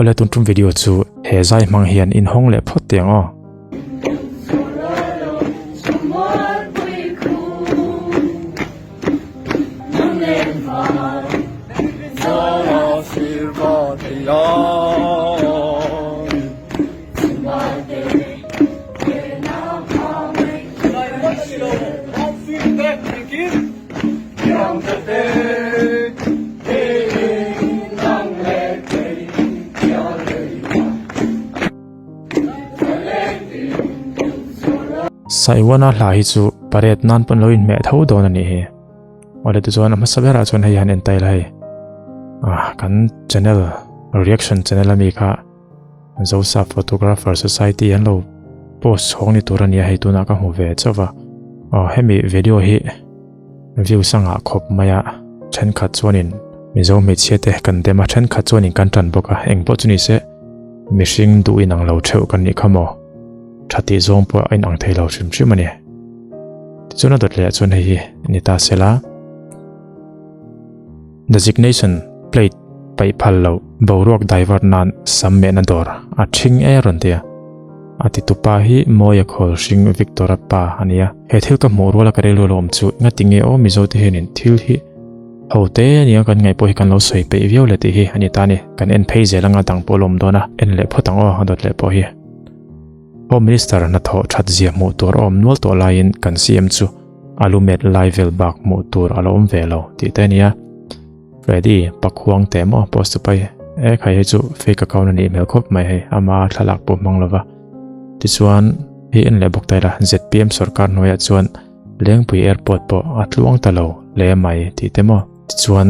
Awle tun tum video chu he zai hmang hian in hawng leh phawt teh ang aw. Saiwana hla hi chu parade nan pawn lo inhmeh tho dawn a nih hi. Awle tichuan a hmasa berah chuan hei han entail hei. Ah kan channel reaction channel ami kha Zosa Photographer Society an lo post chhawng ni tur a nia hei tunah ka hmu ve chauh va. Aw hemi video hi views a ngah khawp mai a thenkhat chuanin Mizo hmeichhia te kan dem a thenkhat chuanin kan tan bawk a eng pawh chu ni se mihring duh inang lo theuh kan nih kha maw tha tih zawng pawh a inang thei lo hrim hrim a ni. Tichuan a dawt leh ah chuan hei hi ni ta se la. Designation plate paih phal loh boruak divert nan sam mehna dawr a ṭhing e rawn ti a. A titupa hi Mawia khawl hring Victor-a pa a ni a. He thil ka hmuh ruala ka rilru lawm chu engati nge aw Mizo te hianin thil hi ho te ania kan ngaih pawh hi kan lo sawi peih viau le tih hi a ni ta a ni. Kan en phei zel anga dang pawh lawm dawn a, en leh phawt ang aw a dawt leh pawh hi. Home Minister hnathawh that zia hmuh tur a awm nual tawh laiin kan CM chu a lu met lai vel bak hmuh tur a la awm ve lo tih te a ni a. Freddy Pakhuang te maw post tu pai e khai hei chu fake account a nih hmel khawp mai hei ama thlalak pawh hmang lova. Tichuan hei en leh bawk ta ila ZPM sorkar hnuaiah chuan Lengpui airport pawh a tluang ta lo hle mai tih te maw. Tichuan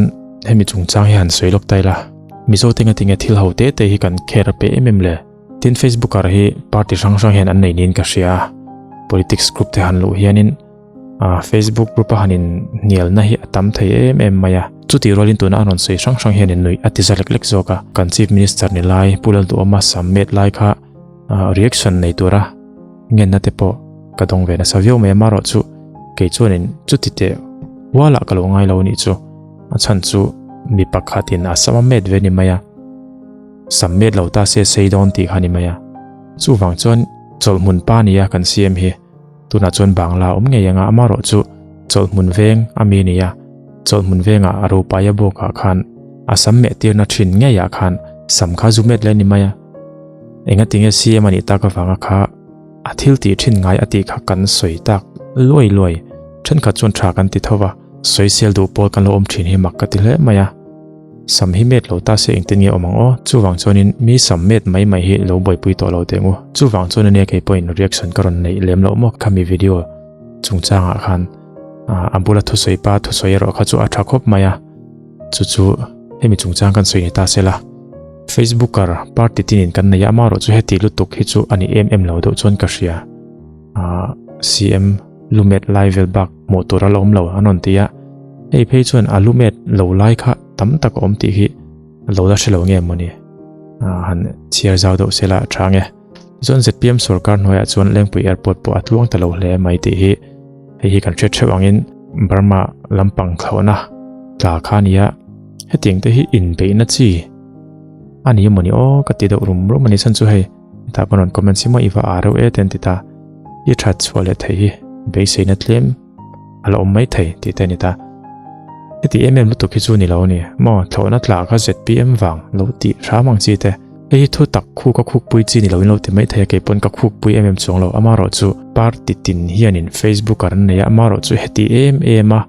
hemi chungchang hi han sawi lawk ta ila Mizo te ngatinge thil ho te te hi kan kher pe em em le. Tin Facebooker hi party hrang hrang hian an nei niin ka hria a, politics group te han luh hianin ah Facebook group a han in hnialna hi a tam thei em em mai a, chutih rualin tuna an rawn sawi hrang hrang hianin nuih a ti za lek lek zawk a, kan Chief Minister ni lai Pu Lalduhawma sam met lai kha ah reaction nei tura ngenna te pawh ka dawng ve nasa viau mai a, marawh chu kei chuanin chuti teh hualah ka lo ngai lo anih chu, a chhan chu mi pakhatin a sam a met ve ni mai a. Sam met lo ta se sei dawn tih kha ni mai a. Chuvang chuan chawlhmun pa nia kan siam hi tunah chuan Bangla awm ngei anga amarawh chu chawlhmun veng a mi nia chawlhmun vengah a ropaia bawkah khan a sam meh tirna thin ngeiah khan sam kha zu met le ni mai a. Engatinge CM a nih tak avanga kha a thil tih thin ngai a tih kha kan sawi tak luai luai thenkhat chuan tha kan ti tho va, sawisel duh pawl kan lo awm thin hi mak ka ti hle mai a. Sam hi met lo ta se engtin nge awm ang aw? Chuvang chuanin mi sam met mai mai hi lo buaipui tawh lo teh ngu. Chuvang chuan ania kei pawhin reaction ka rawn neih lem loh maw khami video chungchangah khan a bula thusawi pa thusawi erawh kha chu a tha khawp mai a. Chu chu hemi chungchang kan sawi ni ta se la. Facebooker party tinin kan nei a amaherawh chu heti lutuk hi chu a ni em em lo deuh chuan ka hria. CM lumet lai vel bak hmuh tur a la awm lo an rawn ti a. Hei phei chuan a lumet lo lai kha tam tak a awm tih hi lo la hre lo nge mawni han chhiar zau deuh se la a tha nge. Tichuan ZPM sorkar hnuaiah chuan Lengpui Airport pawh a tluang ta lo hle mai tih hi hei hi kan hriat theuh angin Burma lampang thlawhna tla kha a ni a, hetiang te hi inbeihna chi a ni mawni aw ka ti deuh rum rum a ni chhan chu hei hetah pawh rawn comment si maw i va â reuh e te an ti ta, i that chhuah leh theih hi beiseina tlem. a la awm mai thei tih te a ni ta. Heti em em lutuk hi chu ni lo a ni maw, thlawhna tla kha ZPM vang lo tih hram ang chi te. Hei hi thu tak khuk a khukpui chi ni loin lo ti mai thei a, kei pawn ka khukpui em em chuang lo. Amaherawhchu party tin hianin Facebook an nei a, amaherawhchu heti em em a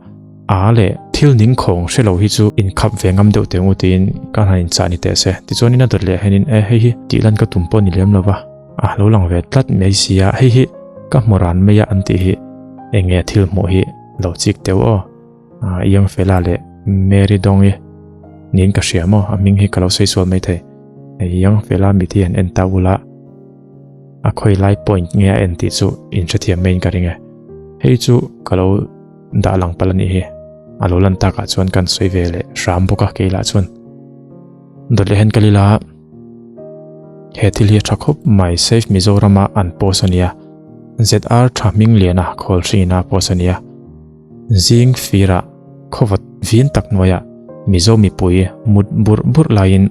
a leh thil ning khawng hre lo hi chu inkhap ve ngam deuh teh ngu tiin ka han inchah ni teh se. Tichuanin a dawt leh hianin e hei hi tih lan ka tum pawh ni lem lo va. A lo lang ve tlat mai sia hei hi ka hmu ran mai a an tih hi eng nge thil hmuh hi lo chik teuh aw a Young Fella leh Mary Dong-i niin ka hria maw a hming hi ka lo sawi sual mai thei hei Young Fella mit hi han en ta ula a khawi lai point nge a en tih chu in hrethiam maiin ka ring e hei chu ka lo dah lang palh a nih hi a lo lan takah chuan kan sawi ve leh hram bawk a keilah chuan dawt leh hian ka lila. He thil hi a tha khawp mai Save Mizoram a an post a nia. ZR tha hming lian a khawl hringin a post a nia. Zing fir ah khawvat vin tak hnuaiah Mizo mipui mut burh burh laiin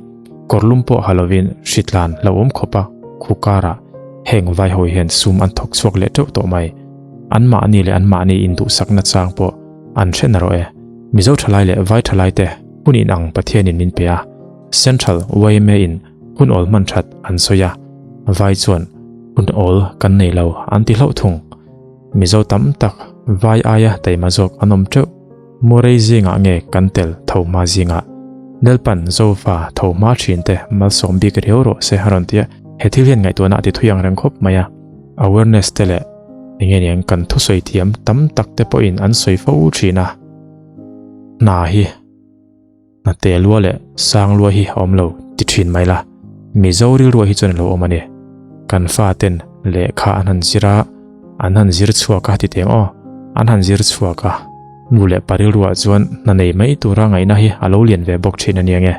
Kawrlum pawh ha lovin hritlan hlauhawm khawpa khu karah heng vai ho hian sum an thawk chhuak leh teuh tawh mai. Anmahni leh anmahni induhsakna chang pawh an hre narawh e. Mizo thalai leh vai thalai te hun inang Pathianin min pe a, Central yma in hun awl hman that an sawi a, vai chuan hun awl kan nei lo an ti hlauh thung. Mizo tam tak vai aia taima zawk an awm teuh. Murray zingah nge kan tel tho hma zingah? Nelpan Zofa tho hma thin te malsawm bik riau rawh se a rawn ti a, he thil hian ngaihtuahna a ti thui ang reng khawp mai a. Awareness te leh eng nge niang kan thusawi thiam tam tak te pawhin an sawi fo thin a, hna hi hna te lua leh sang lua hi a awm lo ti thin mai la, Mizo rilruah hi chuan a lo awm a ni. Kan faten lehkha an han zir a, An han zir chhuak a ti teng aw, an han zir chhuak a. Nu leh pa rilruah chuan hna nei mai tura ngaihna hi a lo lian ve bawk thin a nia nge.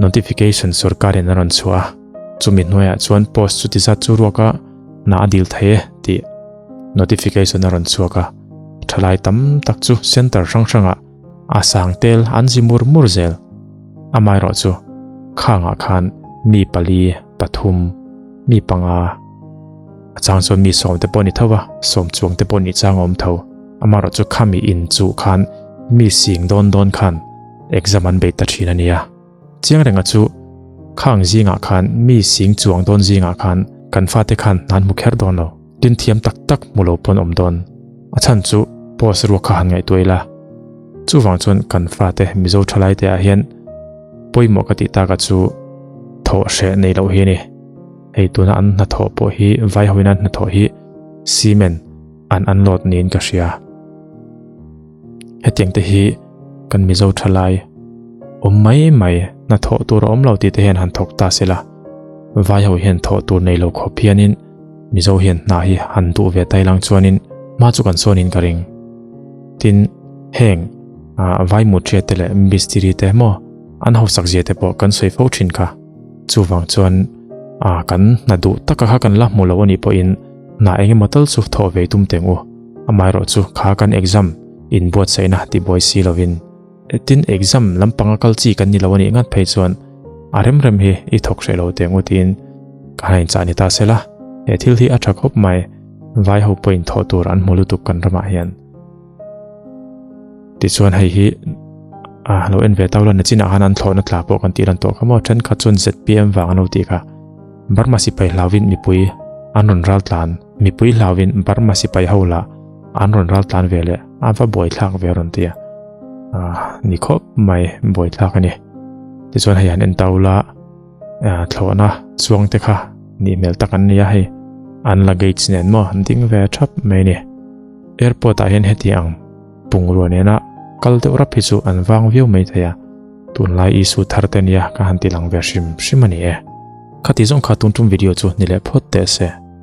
Notification sorkarin a rawn chhuah a, chumi hnuaiah chuan post chuti zat chu ruaka hna a dil thei e tih notification a rawn chhuak a. Thalai tam tak chu center hrang hrangah a sang tel an zi mur mur zel. Amaherawhchu khangah khan mi pali, pathum, mi panga, A chang chuan mi sawm te pawh ni tho a, sawm chuang te pawh nih chang a awm tho. Amaherawh chu khami in chuh khan mi sing dawn dawn khan exam an bei ta thin a nia. Chiang renga chu khang zingah khan mi sing chuang dawn zingah khan kan fate khan hna an hmu kher dawn lo. Tin thiam tak tak hmu lo pawn awm dawn. A chhan chu post ruak kha han ngaihtuah ila. Chuvang chuan kan fate Mizo thalai te ah hian pawimawh ka tih taka chu thawh hreh nei loh hi a ni. Hei tuna an hnathawh pawh hi vai hoin an hnathawh hi cement an unload niin ka hria. Hetiang te hi kan Mizo thalai awm mai mai hnathawh tur a awm lo tih te hian han thawk ta sela. Vai ho hian thawh tur nei lo khawp hianin Mizo hian hna hi han duh ve tai lang chuanin hma chu kan sawnin ka ring. Tin heng vai mutria te leh mistiri te maw an hausak zia te pawh kan sawi fo thin kha. Chuvang chuan a kan hna duh taka kha kan la hmu lo anih pawhin hna eng emaw tal chu thawh ve tum teng u. Amaherawh chu kha kan exam inbuatsaihna tibuai si lovin tin exam lampanga kal chi kan ni lo anih ngat phei chuan a rem rem hi i thawk hreh lo teng u tiin ka han inchah ni ta sela. He thil hi a tha khawp mai, vai ho pawhin thawh tur an hmu lutuk kan ramah hian. Tichuan hei hi a lo en ve tau la nachinah khan an thlawhna tla pawh kan tih lan tawh kha maw thenkhat chuan ZPM vang an lo tih kha Burma sipai hlauhin mipui an rawn ral tlan mipui hlauhin Burma sipai ho lah an rawn ral tlan ve leh a va buaithlak ve a rawn ti a ni khawp mai buaithlak a ni tichuan hei han en tau la thlawhna chuang te kha nih hmel tak an ni a hei an luggage nen maw an ding ve thap mai a ni. Airport ah hian heti ang bungrua nena kal deuh rap hi chu an vang viau mai thei a, tunlai issue thar te nia ka han ti lang ve hrim hrim a ni e. Khati zawng kha tun tum video chu ni leh phawt teh se.